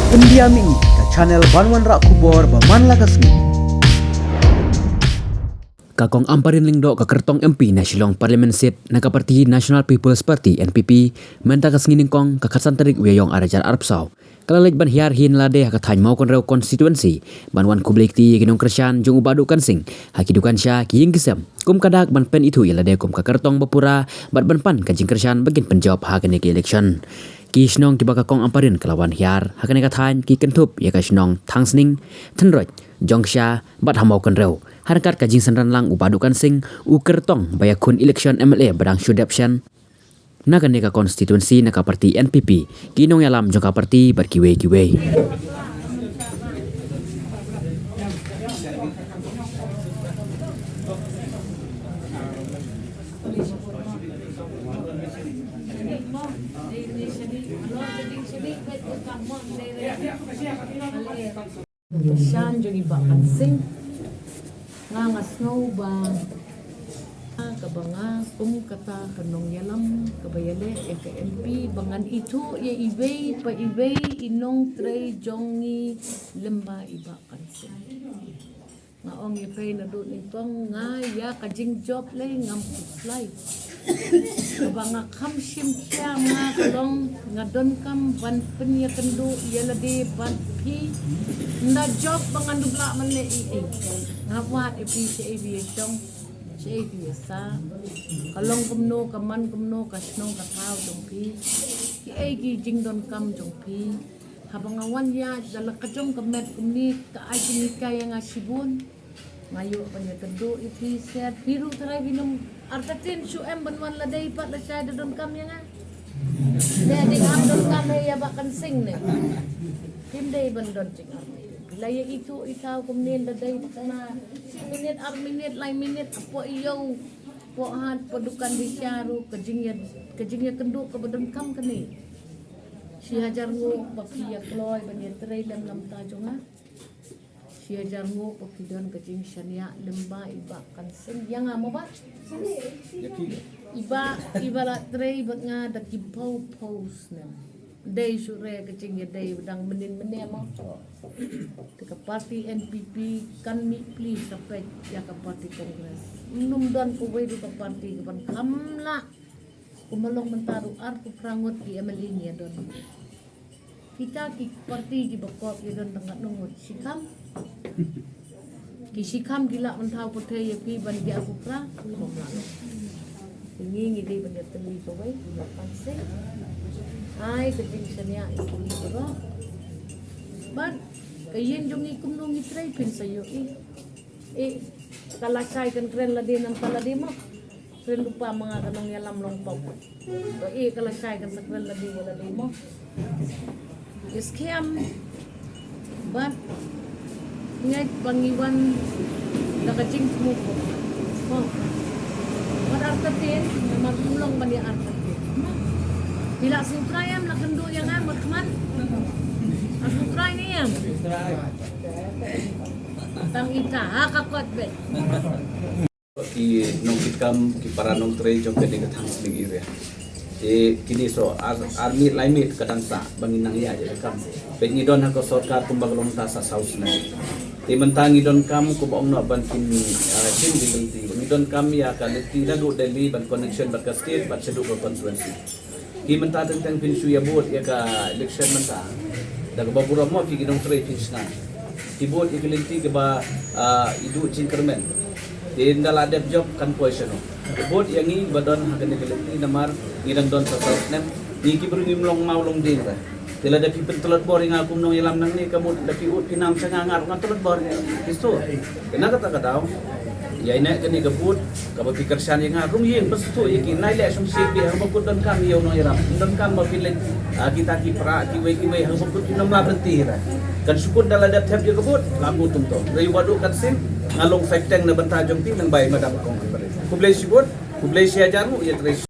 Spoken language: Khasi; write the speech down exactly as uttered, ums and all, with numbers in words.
India Mini, ka channel ban wanrah khubor ba man la ka sngi. Ka Kong Ampareen Lyngdoh, ka kyrtong M P na Shillong Parliament Seat na ka party National People's Party, N P P, mynta ka sngi Nyngkong, ka khatsan tarik u Ïaïong ar hajar arphew saw, ka la leit ban hiar hi na lade ha ka thaiñ Mawkynrew constituency, ban wan khublei kti ïa ki nongkyrshan jong u Bah Dukan Sing ha ki dukan sha, ki ïing ki sem, kum ka dak ban pynithuh ïa lade kum ka kyrtong ba pura, bad ban pan ka jingkyrshan ba kin pynjop ha kane ka election. Ki shnong kiba ka Kong Ampareen ka la wan hiar ha kane ka thaiñ ki kynthup ïa ka shnong Thangsning, Thynroit, Jongksha bad ha Mawkynrew, ha ryngkat ka jingsynran lang u Bah Dukan Sing, u kyrtong ba ïakhun election M L A ba dang shu dep shen na kane ka constituency na ka party N P P, ki nongïalam jong ka party bad kiwei kiwei. Shan jong i Bah Kan Sing. Nga, nga sngew ba kaba nga kum kata ka nongïalam kaba ïaleh ïa ka M P ba ngan ithuh ïa iwei pa iwei i nongtrei jong ngi lyngba i Bah Kan Sing. Nga ong ïa phi naduh nyngkong, nga ïa ka jingjop lei ngam khuslai. Kaba nga kham shim khia ma nga ka long nga donkam ban pynïakynduh ïa lade bad phi. Ynda jop ba ngan duh lah ban leh ei ei. Nga wad ïa phi shaei phi ïa shong, shaei phi ïa sah. Ka long kumno, ka man kumno ka shnong ka thaw jong phi. Kiei ki jingdonkam jong phi. Haba nga wan ïaid da la ka jong ka met kumne, ka ai jinghikai ïa nga shibun. Nga ïoh ban ïakynduh ïa phi shet, phi ruh tharai phin ym artatien shu em ban wan lade pat lashai da donkam ïa nga. Ne dei ngam donkam ïa Bah Kan Sing ne. Phim dei ban don jingartatien. La ïa ithuh ithaw kumne, la dei kane shi minit, ar minit, lai minit, hapoh ïew, hapoh hat, hapoh dukan dei sha ruh ka jingïa, ka jingïakynduh kaba donkam kane. Shi hajar nguh ba phi ïa kloi ban ïatrei lem na bynta jong nga. Shi hajar nguh ba phi don ka jingshaniah lyngba i Bah Kan Sing ïa nga mo Bah. I Bah, i Bah la trei bad nga da ki phew phew snem. Dei shuh re ka jingïadei ba dang mynnin mynne mo. Te ka party N P P kan mih pli sa peit ïa ka party Congress. Ym don kawei ruh ka party kaban kham lah. Kumba long mynta ruh arphew phra ngut ki M L A ngi ïa don. Kita ki party kiba kop ïa don tang katno ngut, shikham. Ki shikham ki lah ban thaw pyrthei ïa phi ban ïa arphew phra, kumba lah. Ngi ngi dei ban ïa tylli kawei, ïa Kan Sing. Ai ka jingshaniah ïa phi baroh. Bad ka ïing jong ngi kumno ngi trei phin sa ïohi. Eh, ka lashai kan kren lade nangta lade mo. Kren lypa ma nga ka nongïalam long pop. To eh ka lashai kan sa kren lade ïa lade mo. Ïa skhem. Bad ngeit ba ngi wan da ka jingthmu ko. Mo. Wat artatien, namar ym long ban ïa artatien. Phi la sngewtrai em, la kynduh ïa nga mut khmat. La sngewtrai ne em. Tang ita ha ka kot beit. Ki nongkitkam, ki para nongtrei jong kane ka Thangsning area. Te kine so ar, ar miet lai miet ka dang sah ba ngin nang ïaid ïa ka kam. Peit ngi don ha ka sorkar kumba ka long mynta sa saw snem. Te mynta ngi donkam kumba ong noh ban kin, ah, shim ki lynti. Ngi donkam ïa ka lynti naduh Delhi ban connection bad ka state bad shaduh ka constituency. Ki mynta teng teng phin shu ïa vote ïa ka election mynta. Da kaba burom mo phi ki nongtrei phin shna. Ki vote ïa ki lynti kiba, ah, i duh jingkyrmen. Te ynda la dep jop kan poi shano. Vote ïa ngi ba don ha kane ka lynti namar ngi dang don sa saw snem. Ngi ki briew ngim long maw long dieng re. Te lada phi pyntlot bor ïa nga kum nongïalam nangne ka mut da phi ud phi nam sha nga, nga ruh ngan tlot bor ïa phi. Te na kata ka daw, ïa ine kane ka vote kaba phi kyrshan ïa nga, rung ïing pynsngewthuh ïa ki, nai leh shong shi phi, haba kut donkam ïa u nongïalam, donkam ba phi leit, ah, kita ki para kiwei kiwei, haba kut phin ym lap lynti ïa nga. Kan shu kut da la dep thep ïa ka vote, la kut tungto. Dei Bah Dukan Sing, nga long fek teng na bynta jong phi, nang bai madam kong. Khublei shibun, khublei shi hajar nguh ïa trei.